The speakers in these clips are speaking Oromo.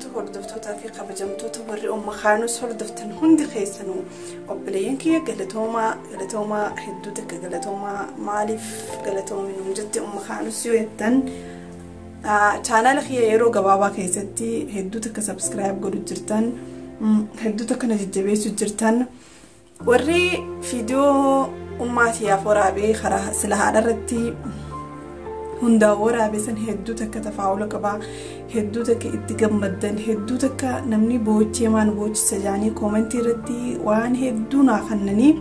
Wabarakaatu. Hordoftootaa fi kabajamtoota warri Umma Kaanus hordoftan hundi keessanuu, obboleeyyan kiyya, galatoomaa, galatoomaa, hedduu takka galatoomaa. Maaliif galatoomi nuun jette Umma Kaanus yoo jettan, chaanaala kiyya yeroo gabaabaa keessatti hedduu takka subscribe godhu jirtan, hedduu takka na jajjabeessu jirtan. Warri viidiyoo ummaatiyaaf waraabee karaa sila haadha irratti hundaa waraabee san hedduu takka tafaa'ula qabaa, hedduu takka itti gammaddan, hedduu takka namni boochee maan boochisa jaanii koomentii irratti waan hedduu naa kennanii,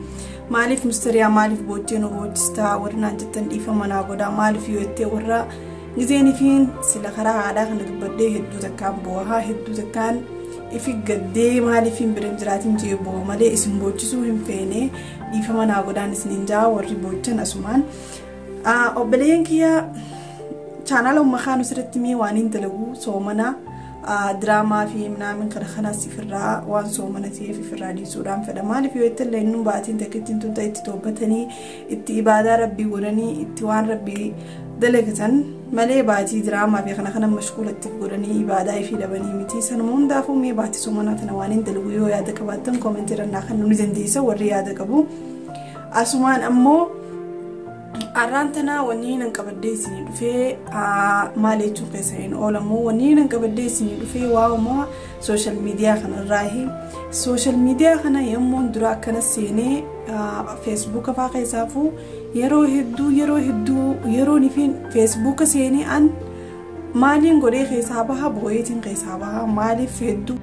maaliif mustariyaa, maaliif boochee nu boochistaa warri naan jettan, dhiifama naa godhaa. Maaliif yoo jettee, warra gizeenii sila karaa haadhaa kana dubbadhee hedduu takkaan boo'aa, hedduu takkaan ifi gaddee, maaliif hin biran jiraatin jee boo'a malee isin boochisuu hin feene. Dhiifama naa godhaan isiniin jaa warri boochan. Asumaan obboleeyyan kiyya, chaanaala Umma Kaanus irratti mee waan hin dalagu, soomana diraamaa fi minaamin kana kanas ifirraa, waan soomana ta'eef ifirraa dhiisuudhaan fedha. Maaliif yoo itti illee inni baatiin takka tun itti toobbatanii, itti ibaadaa rabbii godhanii, itti waan rabbii dalagatan malee, baatii diraamaa fi kana kana mashquulatti godhanii ibaadaa ifii dhabanii miti. Sanuma hundaafuu mee baatii soomanaa tana waan hin dalagu yoo yaada qabaattan, koomentii irra kan nu dandeessa warri yaada qabu. Asumaan ammoo arraan tana wanni nan qabaddee isinii dhufee maal jechuun keessa hin oolamu. Wanni nan qabaddee isinii dhufee waa'uma social media kanarraahi. Social media kana yommuu dura akkana seenee feesbuuka faa keessaafuu, yeroo hedduu, yeroo hedduu yeroon ifiin feesbuuka seenee an maaliin godhee keessaa baha? Boo'eetiin keessaa baha. Maaliif? Hedduu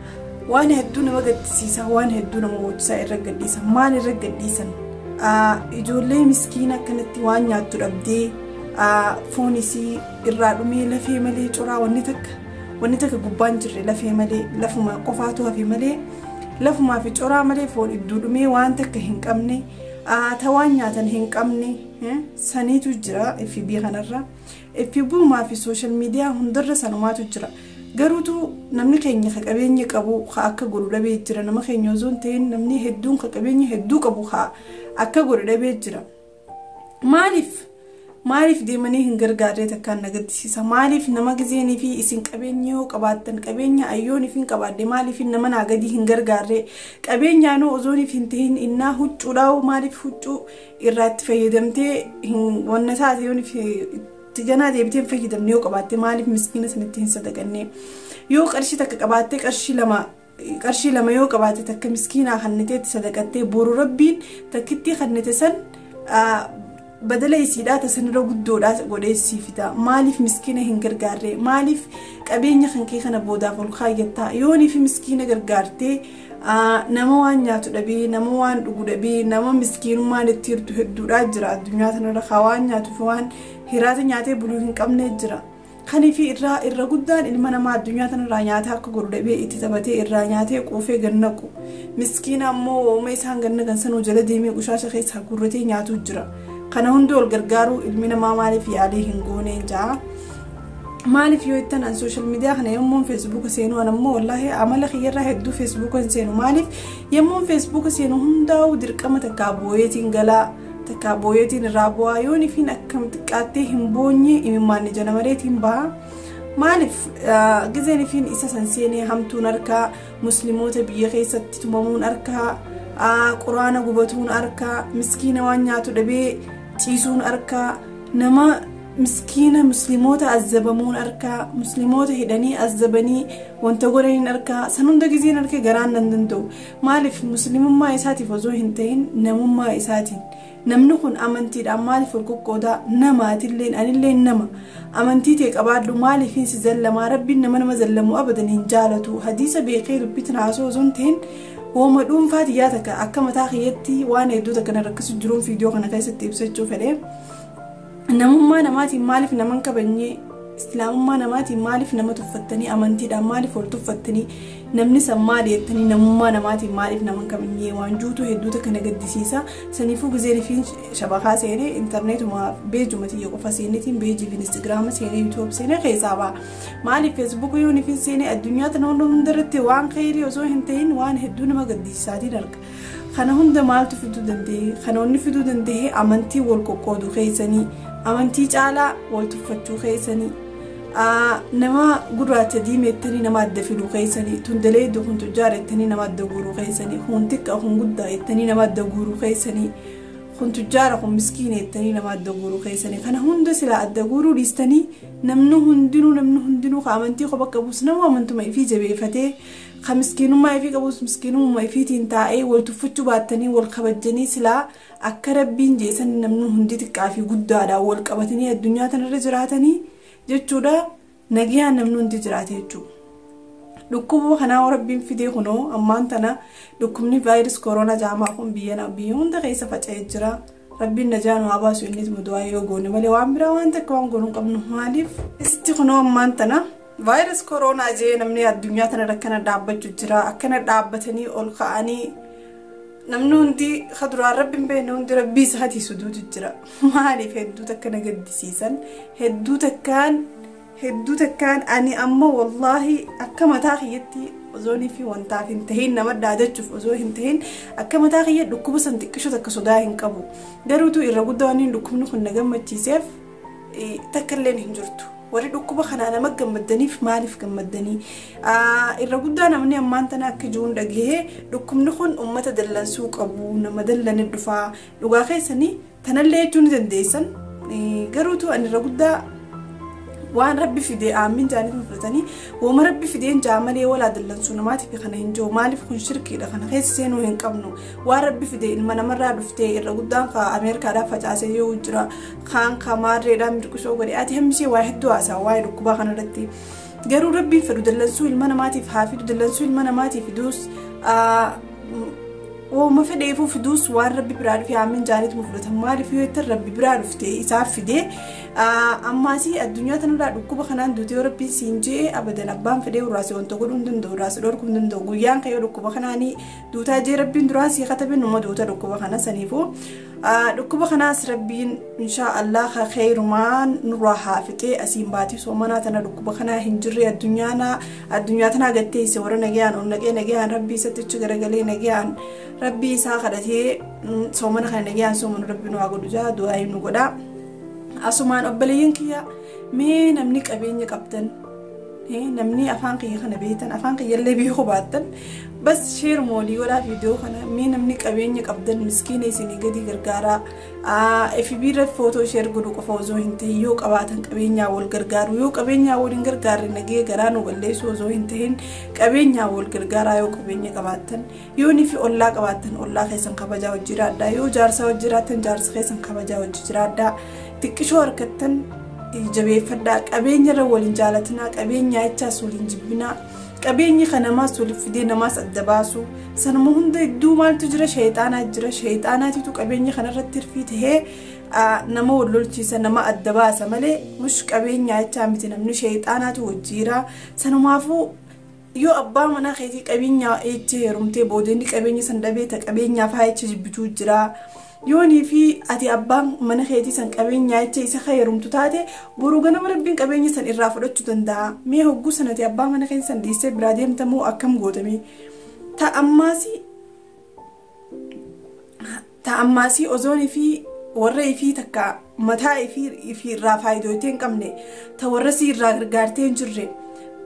waan hedduu nama gaddisiisa, waan hedduu nama boochisaa irra gadhiisan. Maal irra gadhiisan? Ijoollee miskiina akkanatti waan nyaattu dhabdee, foon isii irraa dhumee, lafee malee, coraa, wanni takka gubbaan jirre, lafee malee, lafuma qofaatu hafe malee, lafumaa fi coraa malee, foon idduu dhumee, waan takka hin qabne, ta waan nyaatan hin qabne saniitu jira FB kanarra. FB fi social media hundarra sanumaatu jira. Garuutu namni keenya ka qabeenya qabu ka akka godhu dhabee jira. Nama keenya osoo hin ta'in, namni hedduun ka qabeenya hedduu qabu ka akka godhu dhabee jira. Maaliif deemanii hin gargaarree takkaan na gaddisiisa. Maaliif nama gizeenii fi isin qabeenya yoo qabaattan, qabeenya ayyooniif hin qabaadde, maaliif nama naa gadii hin gargaarree? Qabeenyaanoo osooniif hin ta'in, innaa huccuudhaa, maaliif huccuu irraa itti fayyadamtee wanna taate yooniif itti ganaa deebitee hin fayyadamne yoo qabaatte, maaliif miskiina sanitti hin sadaqanne? Yoo qarshii takka qabaattee, qarshii lama yoo qabaatte, takka miskiinaa kannitee itti sadaqattee, boru rabbiin takkittii kannite san badala isiidhaa tasanirra guddoodhaa godhee siif ta'a. Maaliif miskiina hin gargaarre? Maaliif qabeenya kan kee kana boodaaf ol kaayyattaa? Yoonii fi miskiina gargaartee, nama waan nyaatu dhabee, nama waan dhugu dhabee, nama miskiinummaan itti hirtu hedduudhaa jira addunyaa tanarra, ka waan nyaatu fi waan hiraata nyaatee buluu hin qabne jira. Kaniifi irraa irra guddaan ilma namaa addunyaa tanarraa nyaata akka godhu dhabee, itti taphatee, irraa nyaatee quufee gannaqu. Miskiina ammoo ooma isaan gannaqan sanuu jala deemee qushaasha keessaa gurratee nyaatu jira. Kana hundi wal gargaaruu ilmi namaa maaliif yaalii hin gooneen jaa. Maaliif yoo ittan, an social media kana yommuun feesbuuka seenu, an ammoo wallaahi amala kiyyarraa hedduu feesbuuka hin seenu. Maaliif? Yommuun feesbuuka seenu hundaa'u dirqama takkaa booyeetiin galaa, takkaa booyeetiin irraa bu'aa. Yoon ifiin akkam xiqqaattee hin boonye, imimmaan ija namareetiin baha. Maaliif? Gizeen ifiin isa san seenee hamtuun harkaa, musliimoota biyya keessatti tumamuun harkaa, quraana gubatuun harkaa, miskiina waan nyaatu dhabee ciisuun harkaa, nama miskiina musliimoota azzabamuun harkaa, musliimoota hidhanii azzabanii wanta godhaniin harkaa, san hunda gizeen harkee garaan nan danda'u. Maaliif? Muslimummaa isaatiif osoo hin ta'in, namummaa isaatiin. Namni kun amantiidhaan maaliif ol qoqqoodaa? Namaatilleen anilleen nama, amantii ta'e qabaadhu, maaliif si zallamaa? Rabbiin nama nama zallamu abadan hin jaalatu. Hadiisa beekee dubbitin haasoo osoo hin ta'in, wooma dhuunfaa xiyyaa takka akka mataa kiyyatti waan hedduu takka na rakkisu jiruun viidiyoo kana keessatti ibsachuu fedhe. Namummaa namaatiin maaliif nama hin kabajne? Islaamummaa namaatiin maaliif nama tuffattanii? Amantiidhaan maaliif ol tuffattanii? Namni san maali jettanii, namummaa namaatiin maaliif nama hin kabajne? Waan juutuu hedduu takka na gaddisiisa. Saniifuu gizeen fi shabakaa seenee, intarneetuma beejuma tiyya qofa seeneetiin, beejii fi instagiraama seenee, yuutuub seenee keessaa ba'a. Maaliif? Feesbuuka yoon ifin seenee, addunyaa tana hundarratti waan khayrii osoo hin ta'in waan hedduu nama gaddisiisaatiin arga. Kana hunda maaltu fiduu danda'e? Kana wanni fiduu danda'e amantii wal qoqqoodu keessanii, amantii caalaa wal tuffachuu keessanii. Nama gurraacha diimeettanii nama adda fiduu keessanii, tundalee iddoo kun tujjaara jettanii nama adda guuruu keessanii, kun xiqqaa kun guddaa jettanii nama adda guuruu keessanii, kun tujjaara kun miskiina jettanii nama adda guuruu keessanii, kana hunda silaa adda guuruu dhiistanii namni hundinuu ka amantii kopha qabus nama amantuma ifii jabeeffatee, ka miskiinummaa ifii qabus miskiinummaa ifiitiin taa'ee, wal tuffachuu baattanii wal kabajjanii, silaa akka Rabbiin jeesan namni hundi xiqqaa fi guddaadhaan wal qabatanii addunyaa tanarra jiraatanii jechuudha. Nagayaan namni hundi jiraate jechuudha. Dhukkuba kanaa Rabbiin fidee, kunoo ammaan tana dhukkubni vaayirus koronaa jaamaa kun biyya hunda keessa faca'ee jira. Rabbiin najaa nu haa baasu, innis du'aa yoo goone malee waan biraa waan takka waan goonuu hin qabnu. Maaliif isitti kunoo ammaan tana vaayirus koronaa jee namni addunyaa tana akkana dhaabbachuu jira. Akkana dhaabbatanii ol ka'anii namni hundi ka duraan Rabbi hin beekne hundi Rabbii isaatii suduutu jira. Maaliif hedduu takka na gaddisiisan, hedduu takkaan, hedduu takkaan. Ani amma wallaahi akka mataa kiyyatti osoonii fi wantaaf hin tahin, nama dhaadachuuf osoo hin tahin, akka mataa kiyya dhukkuba san xiqqisho takka sodaa hin qabu. Garuutu irra guddaa waan dhukkubni kun na gammachiiseef takka illeen hin jirtu. Warri dhukkuba kanaa nama gammaddaniif maaliif gammaddanii? Irra guddaa namni ammaan tana akka jiruun dhagahee, dhukkubni kun ummata dallansuu qabu, nama dallane dhufaa. Dhugaa keessanii tanallee jechuu ni dandeessan. Garuutu ani irra guddaa waan Rabbi fide aamin jaanii fudhatanii, wooma Rabbi fideen jaa malee walaa dallansuu namaatiif kana hin jiru. Maaliif kun shirkiidha, kana keessa seenuu hin qabnu. Waan Rabbi fide ilma namarraa dhuftee, irra guddaan ka Ameerikaadhaa facaasee yoo jira, kaan ka maarreedhaa mirqisoo godhe, ati hammisee waa hedduu haasaa waa'ee dhukkubaa kanarratti. Garuu Rabbiin fedhu dallansuu ilma namaatiif haa fidu, dallansuu ilma namaatiif fiduus, wooma fedheefuu fiduus, waan Rabbi biraa dhufe aamin jaaniituma fudhatan. Maaliif yoo jettan, Rabbi biraa dhufte isaaf fidee. Ammaasii addunyaa tanarraa dhukkuba kanaan duute yoo Rabbiin siin jee, abadan abbaan fedhee uraase wanta godhuu hin danda'u, uraase dhorkuu hin danda'u. Guyyaan kan yoo dhukkuba kanaanii duutaa jee Rabbiin duraan sii katabe, numa duuta dhukkuba kana. Saniifuu dhukkuba kanaas Rabbiin inshaa Allah kheyrumaan nurraa haa fixee, asiin baatii soomanaa tana dhukkuba kanaa hin jirre addunyaa tanaa gatteesse, warra nagayaan ol naqee, nagayaan Rabbii isatti achi garagalee, nagayaan Rabbii isaa kadhatee soomana kana nagayaan soomanu Rabbi nu haa godhu jaa du'aa nu godhaa. Asumaan obboleeyyan kiyya, mee namni qabeenya qabdan, namni afaan kiyya kana beektan, afaan kiyyallee beekuu baattan, bas share moolii godhaa viidiyoo kana. Mee namni qabeenya qabdan miskiina isinii gadi gargaaraa. FB irra footoo share godhuu qofa osoo hin ta'in, yoo qabaatan qabeenyaa wal gargaaru. Yoo qabeenyaa wal hin gargaarre, nagee garaa nu balleessuu osoo hin ta'in, qabeenyaa wal gargaaraa. Yoo qabeenya qabaattan, yoo ni fi ollaa qabaattan, ollaa keessan kabajaa hojii jiraadhaa. Yoo jaarsaa hojii jiraattan, jaarsa keessan kabajaa hojii jiraadhaa. Xiqqishoo harkattan jabeeffadhaa. Qabeenya irra waliin jaalatinaa, qabeenya jechaas waliin jibbinaa. Qabeenyi kan namaas waliif fidee namaas adda baasu. Sanuma hunda hedduu maaltu jira? Sheexaanaa jira. Sheexaanaatitu qabeenya kanarratti hirfii tahee nama wal lolchiisa, nama adda baasa malee mush qabeenya jechaa miti. Namni sheexaanaatu wajjiira. Sanumaafuu yoo abbaa manaa keetii qabeenya jecha heerumtee, booda inni qabeenya san dhabee ta qabeenyaaf haa jecha jibbituu jira. Yoonii fi ati abbaan mana keetii san qabeenyaa jecha isa heerumtu taate, boruu ganama Rabbiin qabeenya san irraa fudhachuu danda'a. Mee hogguu sanati abbaa mana keetii san dhiistee biraa deemtamoo akkam gootame? Ta ammaasii ozoonii fi warra ifii takka mataa ifii irraa faayidootee hin qabne, ta warra sii irraa gargaartee hin jirre,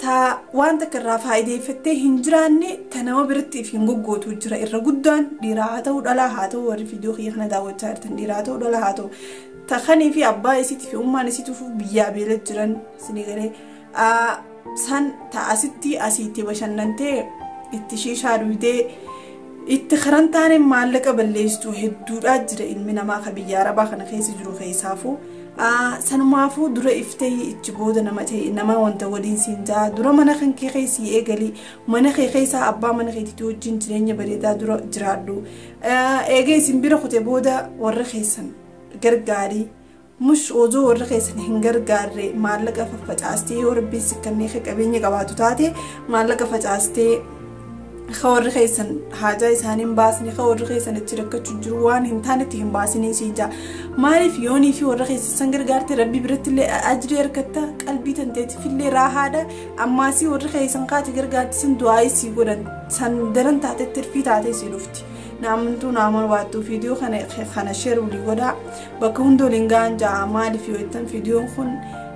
ta waan takka irraa faayideeffattee hin jiraanne, ta nama biratti if hin goggootu jira. Irra guddaan dhiiraa haa ta'u, dhalaa haa ta'u, warri viidiyoo kiyya kana daawwachaa jirtan dhiiraa haa ta'u, dhalaa haa ta'u, ta kanii fi abbaa isiitii fi ummaan isiituuf biyyaa beela jiran isinii galee san, ta asitti asiitti bashannantee, itti shiishaa dhuydee, itti karan taane maallaqa balleessitu hedduudhaa jira ilmi namaa ka biyya arabaa kana keessa jiru keessaafuu. Sanumaafuu dura iftee ichi booda nama ta'e nama wanta waliin siin jaa. Dura mana kan kee keessii eegali. Mana kee keessaa abbaa mana keetiitii wajjin jireenya bareedaa dura jiraadhu. Eegee isin bira kute booda warra keessan gargaarii. Mush osoo warra keessan hin gargaarre maallaqa faffacaastee, yoo Rabbiin sikkannee qabeenya qabaatu taate, maallaqa facaastee ka warri keessan haajaa isaanii hin baasne, ka warri keessan itti rakkachuu jiru, waan hin taanetti hin baasanii siin jaa. Maaliif yoonii fi warra keessan san gargaarte, Rabbi biratti illee ajrii argatta, qalbii tanteetiif illee raahaadha. Ammaasii warri keessan kaati gargaarte san du'aa sii godhan san daran taatetti tirfii taatee sii dhufti. Naamantuu naaman waattuu viidiyoo kana share walii godhaa, bakka hunda waliin ga'an ja'a. Maaliif yoo jettan, viidiyoon kun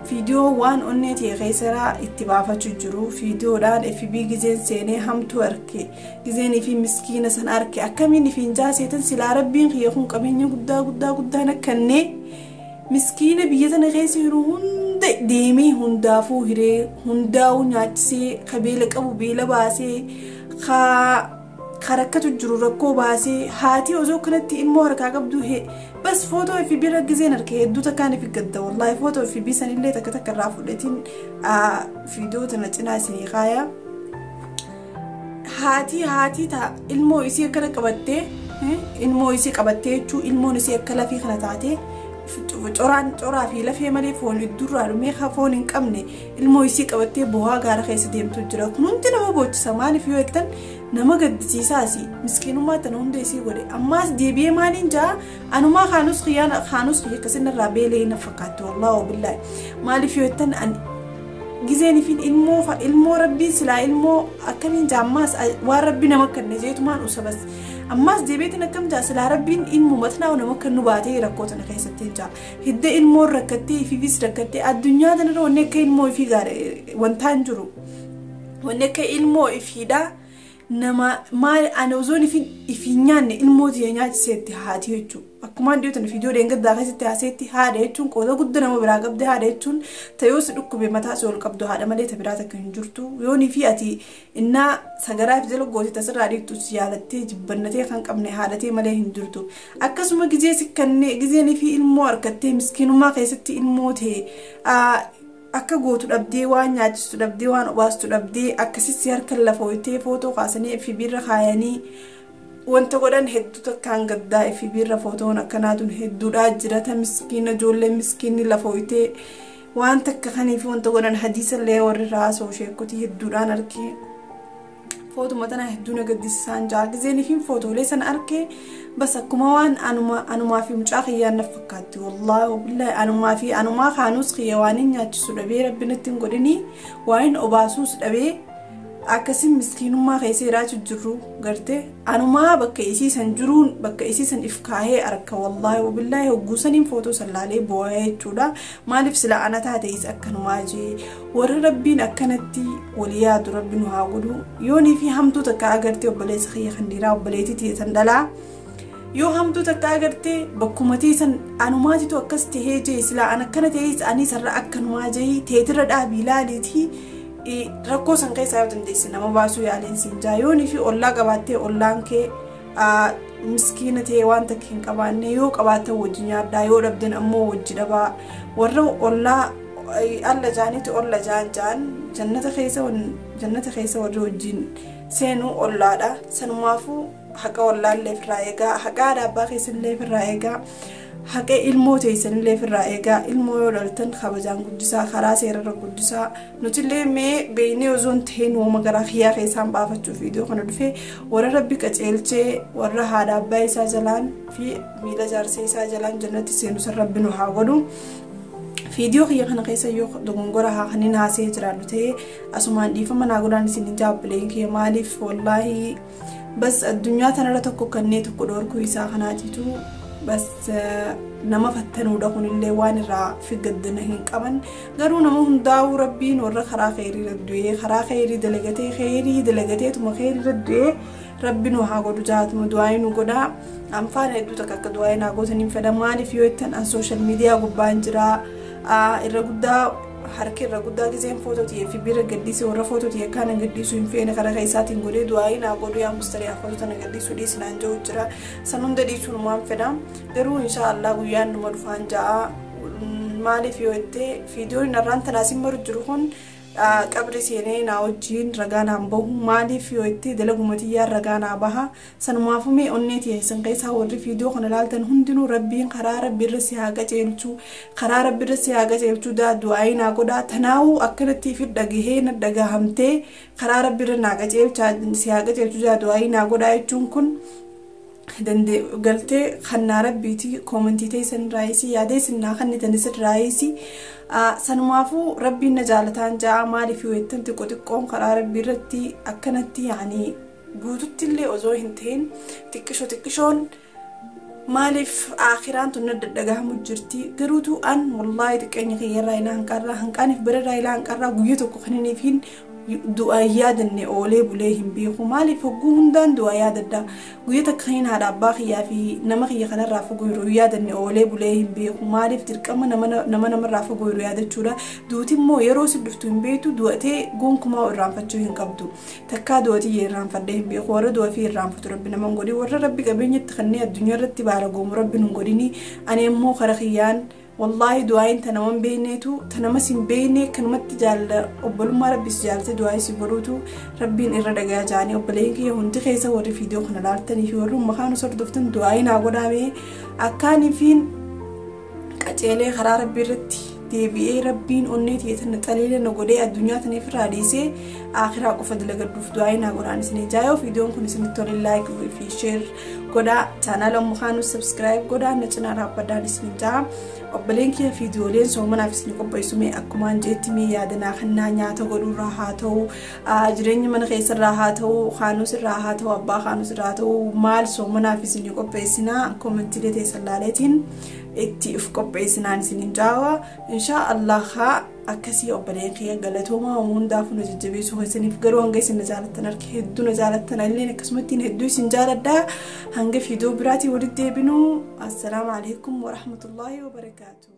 Viidiyoo waan onnee ta'e keessaa itti baafachuu jiru. Viidiyoodhaan FB gizeen seenee hamtuu arke, gizeenii fi miskiina san arke, akkamiin ifiin jaaseetan silaa rabbiin kiyya kun qabeenya guddaa guddaa guddaan akkannee miskiina biyya tana keessa jiru hunda deemee hundaafuu hiree hundaa'uu nyaachisee, ka beela qabu beela baasee, ka rakkatu jiru rakkoo baasee, haati osoo kanatti ilmoo harkaa qabdu bas footoo fi bira gizeen harka hedduu takkaan fi gadda. Wallaahi footoo fi bisanillee takka takka irraa fudhatiin viidiyoo tana cinaa isinii kaaya. Haati ta ilmoo isii akkana qabattee, ilmoo isii qabattee jechuu, ilmoon isii akka lafii kana taatee coraan coraa fi lafee malee foon iddurraa dhumee foon hin qabne, ilmoo isii qabattee bu'aa gaara keessa deemtu jira. Kun hundi nama boochisa. Maaliif yoo jettan, nama gaddisiisaasi miskiinummaa tana hunda isii godhe. Ammaas deebi'ee maaliin jaa, anumaa kaanus kiyyaan kaanus kiyya akkasin irraa beelee na fakkaatti. Wallaahi billaahi, maaliif yoo jettan, gizeen ifin ilmoo rabbiin silaa ilmoo akkamiin jaa, ammaas waan rabbi nama kanne jeetumaan usabas. Ammaas deebiitiin akkam jaa, silaa rabbiin ilmu matnaa nama kan nu baatee rakkoo tana keessatti jaa hidda ilmoon rakkattee ifiifis rakkattee. Addunyaa tanarra wanni akka ilmoo ifii gaare wantaan jiru, wanni akka ilmoo ifiidha. Nama maal ani osoon ifin nyaanne ilmoo tiyya nyaachiseetti haati jechuudha. Akkumaan dhiyootan viidiyoo deengaddaa keessatti haaseetti, haadha jechuun qooda guddaa nama biraa qabde. Haadha jechuun tayoo si dhukkube mataa si ol qabdu, haadha malee ta biraa takka hin jirtu. Yoonii fi ati innaa sagaraaf jala goote tasirraa dhiqxu si yaalattee jibbannatee kan qabne haadhatee malee hin jirtu. Akkasuma gizee si kannee gizeenii fi ilmoo harkattee miskiinummaa keessatti ilmoo ta'e akka gootu dhabdee, waan nyaachistu dhabdee, waan obaastu dhabdee, akkasitti harka lafa hoyitee footoo kaasanii FB irra kaayanii wanta godhan hedduu takkaan gaddaa. FB irra footoon akkanaatuun hedduudhaa jira. Ta miskiina ijoollee miskiinni lafa hoyitee waan takka kaniif wanta godhan, hadiisallee warri raasoo sheekotii hedduudhaan argee footuma tana hedduu na gaddisiisaan jaa. Gizeen ifin footoolee sana arkee bas akkuma waan anumaa fi mucaa kiyyaan na fakkaatti. Wallaahi billaahi, anumaa fi anumaa kaanus kiyya waan hin nyaachisu dhabee, rabbi natti hin godhinii, waan hin obaasuus dhabee, akkasiin miskiinummaa keessa jiraachuu jirru gartee anumaa bakka isiisan jiruun bakka isiisan if kaahee arka. Wallaahi billaahi, hogguusaniin footoo sallaalee boo'aa jechuudha. Maaliif sila ana taateis akkanumaa jee. Warra rabbiin akkanatti walii yaadu rabbi nu haa godhu. Yoonii fi hamtuu takka agartee, obboleessa kiyya kan dhiiraa, obboleettii tan dhalaa, yoo hamtuu takka agartee bakkuma teessan anumaatitu akkas tahee jee, silaa an akkana ta'ees ani sarara akkanumaa jee teetirra dhaabii laaliitii rakkoo san keessaa yoo dandeesse nama baasuu yaaliin siin jaa. Yoonii fi ollaa qabaattee ollaan kee miskiina ta'e waan takka hin qabaanne yoo qabaattan wajji nyaadhaa, yoo dhabdan ammoo wajji dhabaa. Warra ollaa alla jaaniiti olla jaan jaan jannata keessa warri wajjin seenuu ollaadha. Sanumaafuu haqa ollaallee ofirraa eegaa, haqa haadha abbaa keessanillee ofirraa eegaa, haqa ilmoo teessanillee ofirraa eegaa. Ilmoo yoo dhaltan kabajaan guddisaa, karaa seerarra guddisaa. Nutillee mee beeynee osoo hin ta'in uuma garaa kiyyaa keessaan baafachuuf viidiyoo kana dhufe. Warra rabbi qaceelchee, warra haadha abbaa isaa jalaan fi miila jaarsa isaa jalaan jannatti seenu san rabbi nu haa godhu. Viidiyoo kiyya kana keessa yoo dogongora haa kanneen haasee jiraadhu ta'ee asumaan dhiifama naa godhaan isin hin jaabbileen kiyya. Maaliif, wallaahi bas addunyaa tanarra tokko kannee tokko dhorkuu isaa kanaatitu bas nama fattanuudha. Kunillee waan irraa figaddana hin qaban, garuu nama hundaa'uu rabbiin warra karaa kheyrii du'ee, karaa kheyrii dalagatee, kheyrii dalagateetuma kheyrii du'ee rabbi nu haa godhu jaatuma du'aa nu godhaa. Anfaan hedduu takka akka du'aa naa gootaniin fedha. Maaliif yoo jettan, an social media gubbaan jiraa irra guddaa harki irra guddaa giseen footoo fi bira gaddise, warra footoo tiyya kana gaddiisuu hin feene karaa isaatiin godhee du'aa naa godhu, yaa mustariyaa footoo tana gaddiisuu dhiisinaan jiru jira. San hunda dhiisuun waan fedha, garuu insha Allah guyyaan numa dhufaan ja'a. Maaliif yoo jettee, viidiyoon irraan tanaasin maru jiru kun qabri seenee naa wajjiin ragaa naan bahu. Maaliif yoo jettee, dalaguma tiyyaan ragaa naa baha. Sanumaafuu mee onnee tiyya keessaa warri viidiyoo kana laaltan hundinuu rabbiin karaa rabbiirra si haa qaceelchuu, karaa rabbiirra si haa qaceelchuu daa du'aayii naa godhaa. Tanaa'uu akkanatti fi dhagahee na dhagahamtee karaa rabbiirra naa qaceelchaa si haa qaceelchuu daa du'aayii naa godhaa jechuun kun galtee kannaa rabbiiti. Koomentii teessan raayisii yaadee isin naa kannitanis raayisii. Sanumaafuu rabbiin na jaalataan ja'a. Maaliif yoo jettan, xiqqoo xiqqoon karaa rabbii irratti akkanatti yaanii guututti illee osoo hin ta'in xiqqisho xiqqishoon Maaliif akhiraan tun dhadhagahamu jirti garuutu an wallaahi xiqqeenya kiyyarraa ilaa hanqarraa hanqaaniif bararraa ilaa hanqarraa guyyaa tokko kaniniif hin du'aa yaadanne oolee bulee hin beeku. Maaliif hogguu hundaan du'aa yaadadha guyyaa takka kan haadha abbaa kiyyaa fi nama kiyya kanarraa fagoo yeroo yaadanne oolee bulee hin beeku. Maaliif dirqama nama namarraa fagoo yeroo yaadachuudha. Duuti immoo yeroo si dhuftu hin beektu, du'atee gonkumaa irraanfachuu hin qabdu. Takkaa du'atii irraanfadhee hin beeku. Warra du'a fi irraanfatu rabbi nama hin godhin, warra rabbi qabeenyatti kanneen addunyaa irratti baala goomu rabbi hin godhini. Ani immoo kara kiyyaan wallaahi du'aayin ta nama hin beekneetu ta namas hin beekne kanumatti jaalala obbolummaa rabbis jaalate du'aa si godhuutu rabbiin irra dhagaa jaanii. Obboleen kiyya hundi keessa warri viidiyoo kana laaltanii fi warri makaan osoo hordoftan du'aayin haa godhaame akkaaniifiin qaceelee karaa rabbii irratti deebi'ee rabbiin onnee tiyya xaliila na godhee addunyaa taniif irraa dhiisee akhiraa qofa dalagadhuuf du'aayin haa godhaan isinii jaayoo. Viidiyoon kun isinitti tole like fi share godhaa, chaanaala mukaanus subscribe godhaa, na cinaa dhaabbadhaan isin jaa. Obboleen kiyya viidiyooleen soomanaaf isin qopheessu mee akkumaan jeetti mee yaadanaa kannaa nyaata godhuurraa haa ta'u, jireenya mana keessarraa haa ta'u, kaanus irraa haa ta'u, abbaa kaanus irraa haa ta'u, maal soomanaaf isin qopheessinaa koomentiilee teessan laaleetiin itti of qopheessinaan isin jaawa inshaa Allah. Akkasii obboleen kiyya galatoomaa hundaafuu na jajjabeessuu keessaniif. Garuu hanga isin na jaalattan harka hedduu na jaalattan, illeen akkasumatti hedduu isin jaaladha. Hanga viidiyoo biraatii walitti deebinu, assalaamu alaikum warahmatullaahi wabarakaatu.